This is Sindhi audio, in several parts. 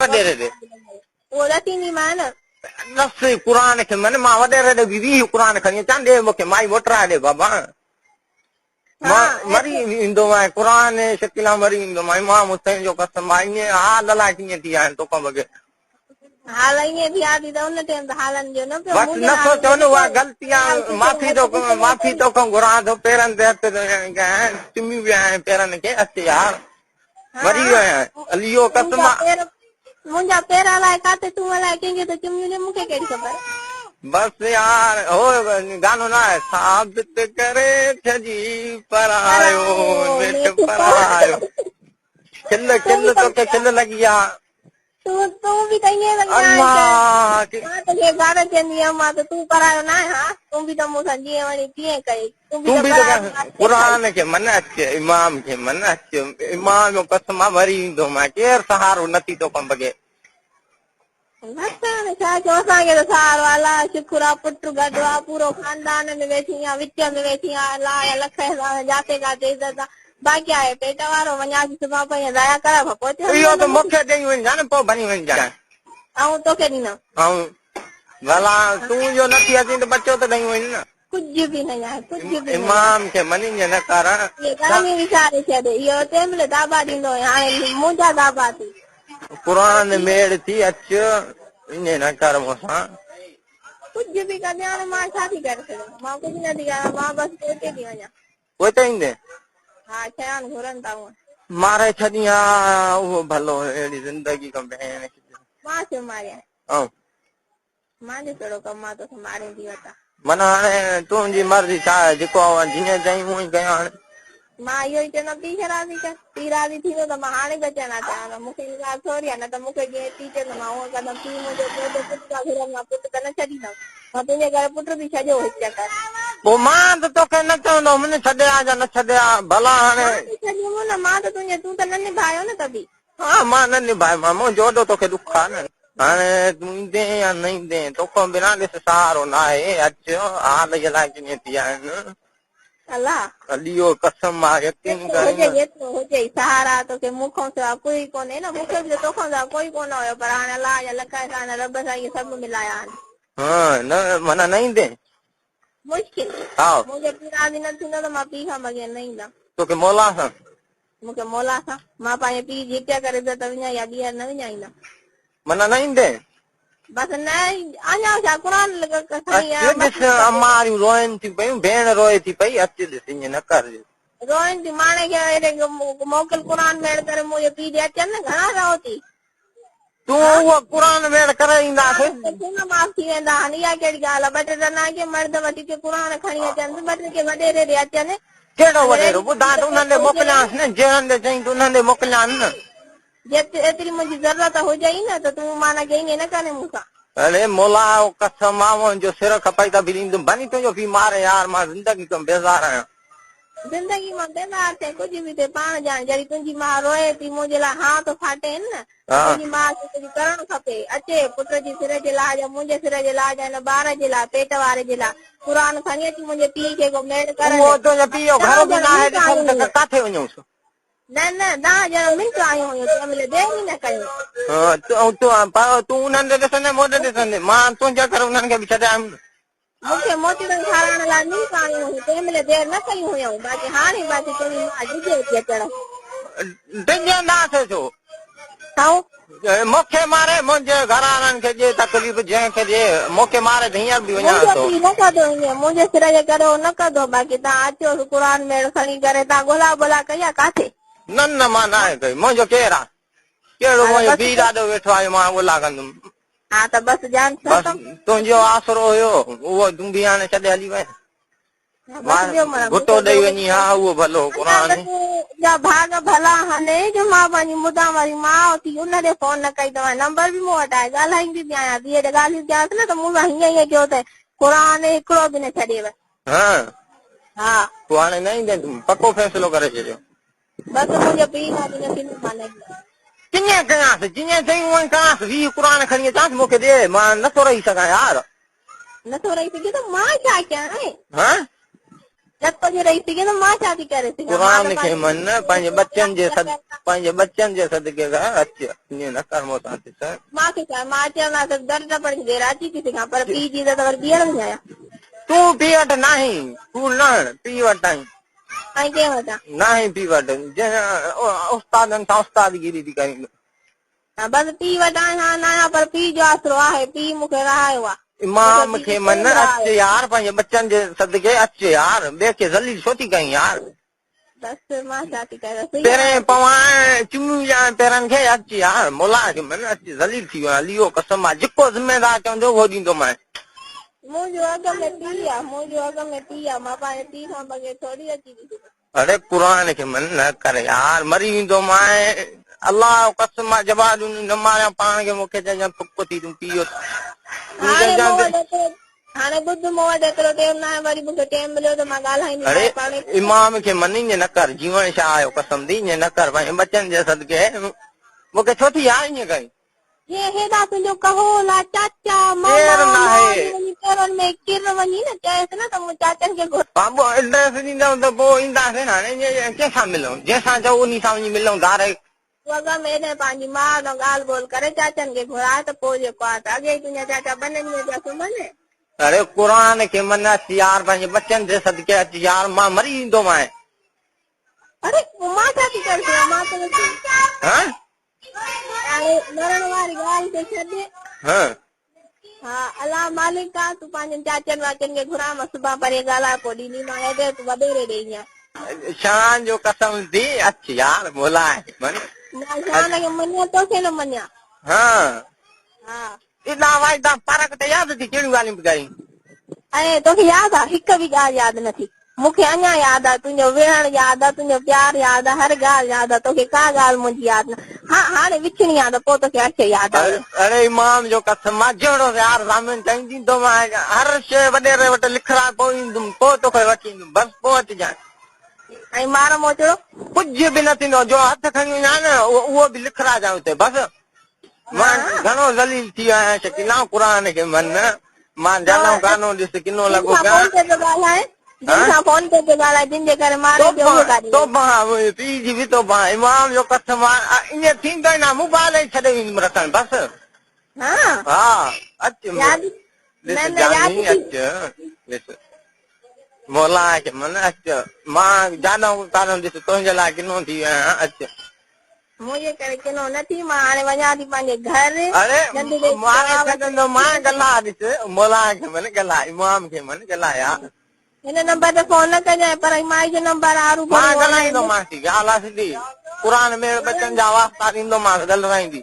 وڏيري ڏي. اهو رسينديمانء نه. ڏس قرآن کي من مان وڏيري ڏي به 20 قرآن کڻي اچان ڏي مونکي مائي موٽرائي ڏي بابا. مان مري ويندو آهيان قرآن شڪيلا مري ويندو آهيان مان حسين جو قسم آهي ائين حال الاء ڪيئن ٿي آهن توکان بغير. حال ائين ٿي آ ٿي ته ان ٽيم ته حالن جو نه پيو بس نه ٿو چون اها غلطي آ معافي تو معافي توکان گهران ٿو پيرن تي هٿ چمي ويا آهن پيرن کي اچ يار مري ويو آهيان علي جو قسم آ. منهنجا پير الائي ڪاٿي تون الائي ڪنهن کي ٿو چميون ڏين مون کي ڪهڙي خبر. بس يار هو گانو نه آهي ثابت ڪري ڇڏي پرايو نيٺ پرايو کل کل توکي کل لڳي آ. تون تون به ته ائين لڳي آهين ته مان توکي گهر چوندي هيم مان ته تون پرايو نه آهين ها تون به ته مون سان جيئن وڻي تيئن ڪئي تون به ته پرايو قرآن کي من اچ امام کي من اچ امام جو قسم آ مري ويندو مان ڪير سهارو نه ٿي توکان بغير. بس هاڻي ڇا چئون اسان کي ته سهارو آ الله جو شڪر آ پٽ گڏ آ پورو خاندان ۾ ويٺي آ وچ ۾ ويٺي آ الله جا لک احسان جاتي ڪاتي عزت آ باقي آهي پيٽ وارو وڃان ٿي سڀان پئي ضايع ڪران کان پوئتي هلي اهو ته مون کي ڏئي وڃجان نه پوء ڀڃي وڃجان. آئون توکي ڏيندم. آئون ڀلا تون جو نه ٿي اچين ته ٻچو ته ڏئي وڃ نه. ڪجهه به نه آهي ڪجهه به نه. امام کي مڃينج نه ڪر. اهي ڳالهيون وساري ڇڏ. اهو تنهن مهل داٻا ڏيندو هو هاڻي منهنجا داٻا ٿي. قرآن ميڙ ٿي اچ ائين نه ڪر مون سان. ڪجهه به ڪندي هاڻي مان ڇا ٿي ڪري سگهان مان ڪجهه نه ٿي ڪران مان بس پوئتي ٿي وڃان. پوئتي ايندين؟ ها ڇيان گهرن ٿا هونء. ماري ڇڏين ها اهو ڀلو هيو اهڙي زندگي کان ڀيڻ کي. مان ڇو ماريان؟ آئون. مانجو ڪهڙو ڪم آ توکي ماريندي وتان. معنيٰ هاڻي تنهنجي مرضي ڇا آهي جيڪو آئون جيئن چئين اونئين ڪيان هاڻي. مان اهو ئي چوندم پيء کي راضي ڪر. پيء راضي ٿيندو ته مان هاڻي به اچڻ لاء تيار آهيان. مون کي اها ڳالهه ٿوري آهي نه ته مون کي جيئن پيء چوندو مان اونئن ڪندم. پيء منهنجو منهنجو پٽ ٿا گهرن مان پٽ ته نه ڇڏيندم. مان تنهنجي گهر پٽ به ڇڏيو هڪ چڪر. پوء مان ته توکي نه چوندو هوم نه ڇڏي آ يا نه ڇڏي آ ڀلا هاڻي. مان ته ڇڏيم نه مان ته تنهنجي تون ته نه نڀايو نه ته به. ها مان نه نڀايو مان منهنجو وڏو توکي ڏک آ نه. هاڻي تون ايندين يا نه ايندين توکان بنا ڏس سهارو ناهي اچ حال الائي ڪيئن ٿي آهن. الله. علي جو قسم آ يقين جيترو ڪرين. هجئي ايترو هجئي سهارا توکي مون کان سوا ڪوئي ڪونهي نه مون کي به ته توکان سوا ڪوئي ڪونه هيو پر هاڻي الله جا لک احسان رب سائين سڀ ملايا آهن. ها نه معنيٰ نه ايندين. مشڪل. ها. منهنجو پيء راضي نه ٿيندو ته مان پيء کان بغير نه ايندم. توکي مولا سان. مون کي مولا سان. مان پنهنجي پيء جي هتيا ڪري عزت وڃائي يا ٻيهر نه وڃائيندم. معنيٰ نه ايندين. بس نه اڃا ڇا قرآن کڻي آ. اچ ڏس اماريون روئن ٿيون پيون ڀيڻ روئي ٿي پئي اچ ڏس ائين نه ڪر. روئن ٿيون ماڻي کي اهڙي موڪل قرآن ميڙ ڪري منهنجي پيء ڏي اچن نه گهڻا رهو ٿي. تون اهو قرآن ميڙ ڪري اينداسين. ته ڪونه معاف ٿي ويندا آهن اها ڪهڙي ڳالهه آ ٻه ٽي ڏنا ڪي مرد وٺي ڪي قرآن کڻي اچن ٻه ٽي ڪي وڏيري ڏي اچن. ڪهڙو وڏيرو ٻڌاء ته انهن ڏي موڪليانس نه جنهن ڏي چئين ته انهن ڏي موڪليان نه. جي ايتري منهنجي ضرورت هجئي نه ته تون معنيٰ ڪي ائين نه ڪرين مون سان. اڙي مولا جو قسم آ منهنجو سر کپائي ته به ڏيندم ڀني تنهنجو پيء ماري يار مان زندگي کان بيزار آهيان. زندگي مان بيزار ٿئين ڪجهه به ٿئي پاڻ ڄاڻ جڏهن تنهنجي ماء روئي ٿي منهنجي لاء هانء ٿو ڦاٽين نه ته تنهنجي ماء کي ڪجهه ڪرڻ کپي اچي پٽ جي سر جي لاء يا منهنجي سر جي لاء يا هن ٻار جي لاء پيٽ واري جي لاء قرآن کڻي اچي منهنجي پيء کي ڪو ميڙ ڪرڻ اهو تنهنجي پيء جو گهر به ناهي ڏٺم ته ڪاٿي وڃونس. نه نه ڏهه ڄڻا منٽ آيون هيون تنهن مهل دير ئي نه ڪيو. ها تون انهن ڏي ڏسندين مون ڏي ڏسندين مان تنهنجي ڪري انهن کي به ڇڏي آيم نه. مون کي موچڙن کارائڻ لاء منٽ آيون هيون تنهن مهل دير نه ڪئي هيائون باقي هاڻي باقي تنهنجي ماء ڊڄي ٿي اچڻ. ڊڄنداسين ڇو؟ ڇو؟ مون کي ماري منهنجي گهر وارن کي ڏي تڪليف جنهن کي ڏي مون کي ماري ته هينئر به وڃان منهنجو ٿو. پيء نه ڪندو ائين منهنجي سر جي ڪري هو نه ڪندو باقي توهان اچو قرآن ميڙ کڻي ڪري توهان ڳولا ٻولا ڪئي آ ڪاٿي؟ نه نه مان ناهي ڪئي منهنجو ڪير آ ڪهڙو منهنجو پيء ڏاڏو ويٺو آهي مان ڳولا ڪندم. ها ته بس جان بس ختم. تنهنجو آسرو هيو اهو تون به هاڻي ڇڏي هلي وئين. گهٽو ڏئي وڃي ها اهو ڀلو قرآن. جا ڀاڳ ڀلا هني جو مان پنهنجي مدام واري ماء ٿي ان ڏي فون نه ڪئي اٿم نمبر به مون وٽ آهي ڳالهائيندي به آهيان ڌيء ڏي ڳالهيون ڪيانس نه ته مون سان هيئن هيئن ڪيو اٿئي قرآن هڪڙو به نه ڇڏيو. ها ها. پوء هاڻي نه ايندين تون پڪو فيصلو ڪري ڇڏيو. بس منهنجو پيء مان تنهنجو ٿيندو مان نه ايندس. ڪيئن ڪيانس جيئن چئين اونئن ڪيانس 20 قرآن کڻي اچانس مون کي ڏي مان نٿو رهي سگهان يار. نٿو رهي سگهين ته مان ڇا ڪيان. ها. نه ٿو رهي سگهي ته مان ڇا ٿي ڪري سگهان؟ مان قرآن ته کي پنهنجي مڃ، پنهنجي ٻچن جي صد پنهنجي ٻچن جي صدقي کان اچ، ائين نه ڪر مون سان ڏس. مان کي ڇا، مان اچڻ لاء صرف در ٽپڻ جي دير اچي ٿي سگهان، پر پيء جي عزت وري ٻيهر وڃايان. تون پيء وٽ ناهين، تون نه هڻ، پيء وٽ آهين. ۽ ڪنهن وٽ آهيان؟ ناهين پيء وٽ، جنهن استادن سان استادگيري ٿي ڪرين. ها بس پيء وٽ آهيان ناهيان پر پيء جو آسرو آهي، پيء مون کي رهايو آ. امام کي من اچ يار پنهنجي ٻچن جي صدقي اچ يار ٻئي کي ذليل ڇو ٿي ڪرين يار. بس مان ڇا ٿي ڪريان سهي پيرين پوان چميون ڏيان پيرن کي اچ يار مولا کي من اچ ذليل ٿي ويو آهيان علي جو قسم آ جيڪو ذميدار چوندو اهو ڏيندومانء. منهنجو اڳ ۾ پيء آ منهنجو اڳ ۾ پيء آ مان پنهنجي پيء کان بغير ٿوري اچي ٿي سگهان. اڙي قرآن کي من نه ڪر يار مري ويندو مانء الله جو قسم آ جواب ڏني نه ماريان پاڻ کي مونکي چئجان ٿڪ ٿي تون پيء تون هاڻي چئجان مون وٽ ايترو هاڻي ٻڌ مون وٽ ايترو ٽيم ناهي وري مونکي ٽيم مليو ته مان ڳالهائيندي اڙي مانء پاڻ امام کي من ائين نه ڪر جيوڻ شاهه جو قسم ٿي ائين نه ڪر پنهنجي ٻچن جي صدقي مونکي ڇو ٿي يار ائين ڪرين. هي هيڏا تنهنجو ڪهول آ چاچا ماما ڪير ماء ناهي. جي وڃي پيرن ۾ ڪر وڃي نه چئيس نه ته مون چاچن کي گهر. بابو ايڊريس ڏيندؤ ته پوء اينداسين هاڻي ڪنهن سان ملون جنهن سان چئو انهي سان وڃي ملون ڊائريڪٽ. تون اڳ ۾ هيڏانهن پنهنجي ماء ڏانهن ڳالهه ٻولهه ڪري چاچن کي گهراء ته پوء جيڪو آ ته اڳي ئي تنهنجا چاچا ٻن ڏينهن پيا سمهن. اڙي قرآن کي من اچ يار پنهنجي ٻچن جي صدقي اچ يار مان مري ويندومانء. اڙي پوء مان ڇا ٿي ڪري سگهان مان ته ويٺي. ها؟ هاڻي مرڻ واري ڳالهه کي ڇڏ. ها. ها الله مالڪ آ تون پنهنجن چاچن واچن کي گهراء مان سڀان پرين ڳالهائي پوء ڏينديمان ايڊريس وڏيري ڏي ايان. شان جو قسم ٿي اچ يار مولا من. مان شان کي مڃيان توکي نه مڃيان. ها. ها. ايڏا واعدا پارڪ ته ياد ٿي ڪهڙيون ڳالهيون به ڪرين. ۽ توکي ياد آ هڪ به ڳالهه ياد نه ٿي. مون کي اڃا ياد آ تنهنجو ويهڻ ياد آ تنهنجو پيار ياد آ هر ڳالهه ياد آ توکي ڪا ڳالهه منهنجي ياد نه ها هاڻي وڇڻي آ ته پوء توکي هر شيء ياد آ وئي. اڙي امام جو قسم آ جهڙو يار ضامن چئين ڏيندومانء هر شيء وڏيري وٽ لکرائي پوء ايندم پوء توکي وٺي ايندم بس پوء اچجانء. ۽ مار موچڙو؟ ڪجهه به نه ٿيندو جو هٿ کڻي وڃان نه اهو به لکرائجانء اتي بس. مان گهڻو ذليل ٿي ويو آهيان شڪيلا قرآن کي مڃ مان جانو گانو ڏس ڪنو لڳو پيا جن سان فون تي پيو ڳالهائين جن جي ڪري ماري پيو اهي ڪاڏي ويا. توبه منهنجي پيء جي به توبه امام جو قسم آ ائين ٿيندو ئي نه موبائل ئي ڇڏي ويندم رکڻ بس ها ها اچ ڏس جاني اچ ڏس مولا کي مڃ اچ مان جانو گانو ڏس تنهنجي لاء ڪنو ٿي ويو آهيان اچ. منهنجي ڪري ڪنو نه ٿي، مان هاڻي وڃان ٿي پنهنجي گهر. اڙي ننڍڙي ماري جواب ڇڏندو مان ڳالهاء ڏس مولا کي من ڳالهاء امام کي من ڳالهاء يار. هن نمبر تي فون نه ڪجانء پر هي مائي جو نمبر آ هروڀرو مان ڳالهائيندومانس ٿي ڳالهه آ سڌي قرآن ميڙ ٻچن جا واسطا ڏيندومانس ڳالهرائيندي.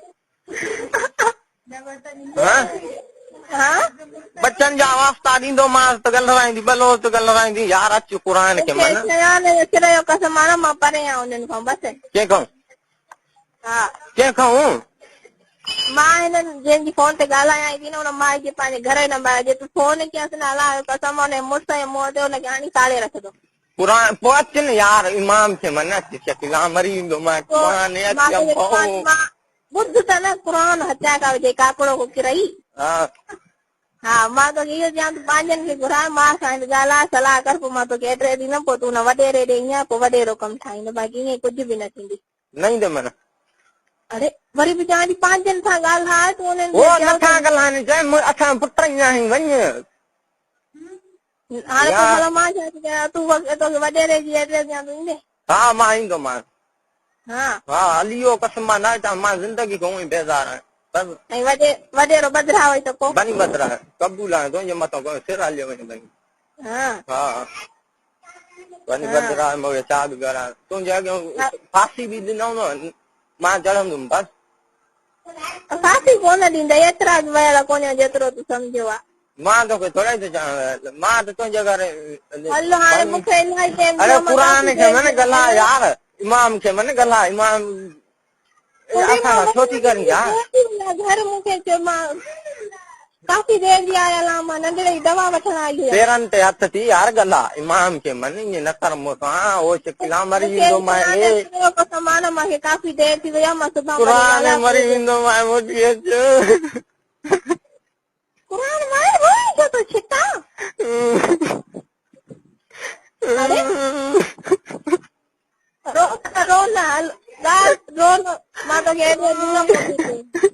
ٻچن جا واسطا ڏيندومانس ته ڳالهرائيندي ٻلو ته ڳالهرائيندي يار اچ قرآن کي من. سر جو قسم آ نه مان پري آهيان انهن کان بس. ڪنهن کان؟ ها. ڪنهن کان؟ مان هنن جنهن جي فون تي ڳالهايان ٿي نه ان مائي جي پنهنجي گهر جو نمبر آهي جي تون فون ڪيس نه الله جو قسم آ ان جي مڙس جي منهن تي ان کي هڻي ساڙي رکندو. قرآن پوء اچ نه يار امام کي من اچ شڪيلا مري ويندو مان قرآن اچ ٻڌ ته نه قرآن هچا ڪا وجهي ڪاڪڙو ڪو ڪرئي. ها. ها مان توکي اهو چيان ته پنهنجن کي گهراء مان سان هت ڳالهاء صلاح ڪر پوء مان توکي ايڊريس ڏيندم پوء تون ان وڏيري ڏي اينء پوء وڏيرو ڪم ٺاهيندو باقي ائين ڪجهه به نه ٿيندي. نه ايندم من. اڙي وري به چوان ٿي پنهنجن سان ڳالهاء تون انهن کي چئو ته. هو نٿا ڳالهائن چئه اسان پٽ ئي ناهيون وڃ. هاڻي پوء ڀلا مان ڇا ٿي ڪيان تون توکي وڏيري جي ايڊريس ڏيان تون ايندين؟ ها مان ايندومانس. ها. ها علي جو قسم مان نه اچان مان زندگي کان اونئي بيزار آهيان بس. ۽ وڏي وڏيرو ٻڌرا هئي ته پوء؟ بني ٻڌرا قبول آهيان تنهنجي مٿان سر هليو وڃي بني. ها. ها بني ٻڌرا مون کي ڇا به ڪران تنهنجي اڳيان ڦاسي به ڏنو نه مان چڙهندم بس. ڦاسي ڪونه ڏيندئي ايترا به ويل ڪونهيو جيترو تون سمجهيو آ. مان توکي ٿورائي ٿو چوان مان ته تنهنجي گهر هل هاڻي مون کي الاهي ٽيم اڙي قرآن کي من ڳالهاء يار امام کي من ڳالهاء امام اسان سان ڇو ٿي ڪرين يار. گهر مون کي چيو مان ڪافي دير جي آيل آهيان مان ننڍڙي جي دوا وٺڻ آئي هيس. پيرن تي هٿ ٿي يار ڳالهاء امام کي من ائين نه ڪر مون سان او شڪيلا مري ويندو مان اي. قسم آ نه مان کي ڪافي دير ٿي وئي آ مان سڀان قرآن مري ويندو مان موٽي اچ. قرآن مائي روئين ڇو ٿو ڇتا. اڙي رو نه، رو نه، هل ڳالهه رو نه، مان توکي ايڊريس ڏيندم.